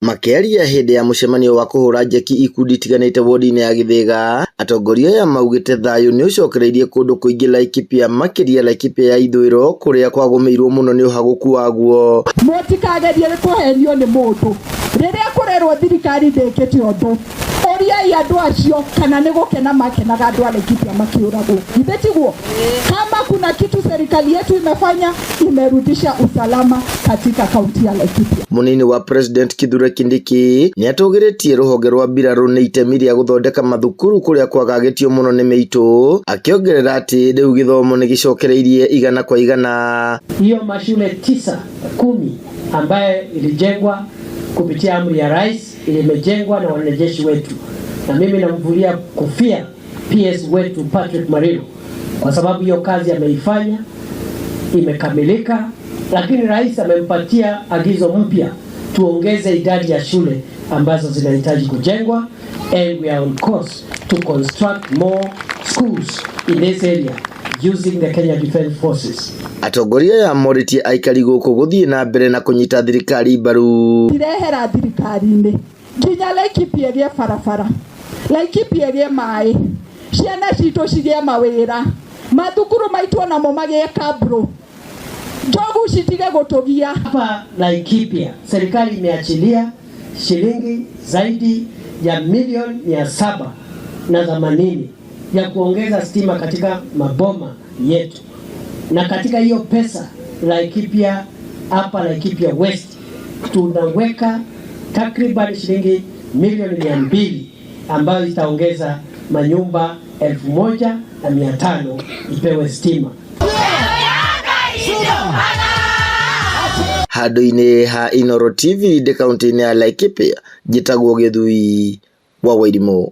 Makĩaria hĩndĩ ya mũcemanio wa kũhũra njeki ikundi itiganĩte wodi-inĩ ya Gĩthĩga, atongoria aya maugĩte thayũ nĩũcokereirie kũndũ kũingĩ Laikipia makĩria Laikipia ya ithũĩro kũrĩa kwagũmĩirwo mũno nĩ ũhagũku waguo. Mũtikagerie kũhenio nĩ mũndũ rĩrĩa kũrerwo thirikari ndĩkĩte ũndũ. Ũriai andũ acio kana nĩ gũkena makenaga andũ a Laikipia makĩũragwo. Githĩ tiguo? Kama kuna kitu serikali yetu imefanya, imerudisha usalama katika kaunti ya Laikipia. Mũnini wa President Kithure Kindiki nĩatũgĩrĩtie rũhonge rwa mbirarũ nĩ itemi rĩa gũthondeka mathukuru kũrĩa kwagagĩtio mũno nĩ mĩitũ, akĩongerera atĩ rĩu gĩthomo nĩ gĩcokereirie igana kwa igana. Hiyo mashule 9, 10 ambaye ilijengwa kupitia amri ya rais, ilimejengwa na wanajeshi wetu, na mimi namvulia kofia PS wetu Patrick Mariru kwa sababu hiyo kazi ameifanya, imekamilika, lakini rais amempatia agizo mpya tuongeze idadi ya shule ambazo zinahitaji kujengwa, and we are on course to construct more schools in this area using the Kenya Defence Forces. Atongoria aya morĩtie aikari gũkũ gũthiĩ na mbere na kũnyita thirikari mbaru. Tirehera thirikari-inĩ nginya Laikipia ĩgĩe barabara, Laikipia ĩgĩe maĩ, ciana citũ cigĩe mawĩra, mathukuru maitũ onamo magĩe kabro, njogu citige gũtũgia. Hapa Laikipia serikali imeachilia shilingi zaidi ya milioni 780 ya kuongeza stima katika maboma yetu, na katika hiyo pesa Laikipia, hapa Laikipia West tunaweka takriban shilingi milioni 200 ambayo itaongeza manyumba 1500 ipewe stima. Handũ-inĩ ha Inooro TV ndĩ kaunti-inĩ ya Laikipia, njĩtagwo Gĩthui wa Wairimũ.